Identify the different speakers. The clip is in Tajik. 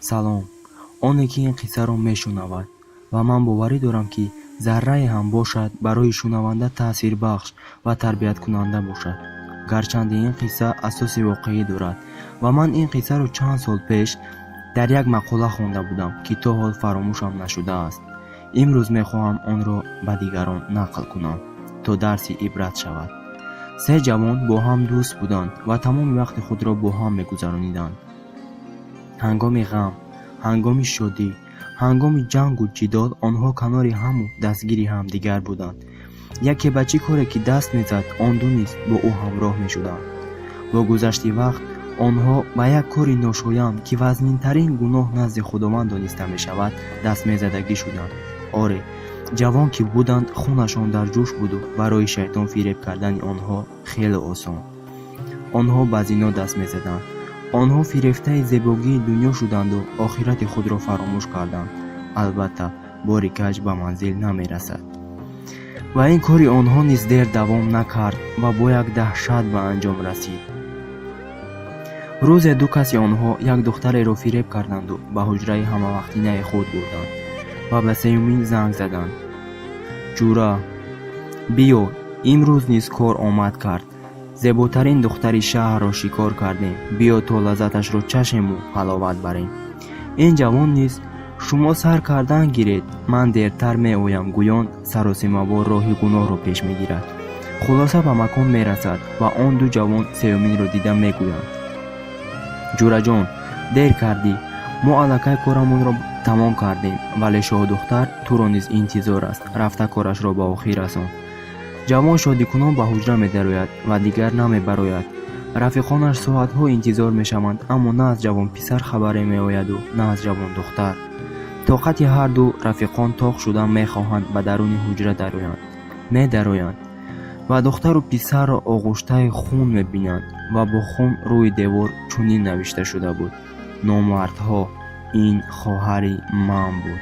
Speaker 1: Салом, оне ки ин қиссаро мешунавад, ва ман боварӣ дорам, ки заррае ҳам бошад, барои шунаванда таъсирбахш ва тарбияткунанда бошад. Гарчанде ин қисса асоси воқеӣ дорад ва ман ин қиссаро чанд сол пеш дар як мақола хонда будам, ки то ҳол фаромӯшам нашудааст. Имрӯз мехоҳам онро ба дигарон нақл кунам, то дарси ибрат шавад. Се ҷавон бо ҳам дӯст буданд ва тамоми вақти худро бо ҳам мегузарониданд. Ҳангоми ғам, ҳангоми шодӣ, ҳангоми ҷангу ҷидол онҳо канори ҳаму дастгири ҳамдигар буданд. Яке ба чӣ коре ки даст мезад, он ду низ бо ӯ ҳамроҳ мешуданд. Бо гузашти вақт онҳо ба як кори ношоям, ки вазнинтарин гуноҳ назди Худованд дониста мешавад, дастмезадагӣ шуданд. Оре, ҷавон ки буданд, хунашон дар ҷӯш буду барои шайтон фиреб кардани онҳо хеле осон. Онҳо ба зино даст мезаданд. Онҳо фирефтаи зебогии дунё шуданду охирати худро фаромӯш карданд. Албатта, бори каҷ ба манзил намерасад. Ва ин кори онҳо низ дер давом накард ва бо як даҳшат ба анҷом расид. Рӯзе ду каси онҳо як духтареро фиреб карданду ба ҳуҷраи ҳамавақтинаи худ бурданд ва ба сеюмин занг заданд: «Ҷура, биё, имрӯз низ кор омад кард. Зеботарин духтари шаҳрро шикор кардем. Биё, то лаззаташро чашему ҳаловат барем». Ин ҷавон низ: «Шумо сар кардан гиред, ман дертар меоям», гӯён саросимавор роҳи гуноҳро пеш мегирад. Хулоса, ба макон мерасад ва он ду ҷавон сеюминро дида мегӯянд: «Ҷураҷон, дер кардӣ, мо аллакай корамонро тамом кардем, вале шоҳдухтар туро низ интизор аст. Рафта корашро ба охир расон». Ҷавон шодикунон ба ҳуҷра медарояд ва дигар намебарояд. Рафиқонаш соатҳо интизор мешаванд, аммо на аз ҷавонписар хабаре меояду на аз ҷавондухтар. Тоқати ҳарду рафиқон тоқ шуда, мехоҳанд ба даруни ҳуҷра дароянд. Медароянд ва духтару писарро оғуштаи хун мебинанд ва бо хун рӯи девор чунин навишта шуда буд: «Номардҳо, ин хоҳари ман буд».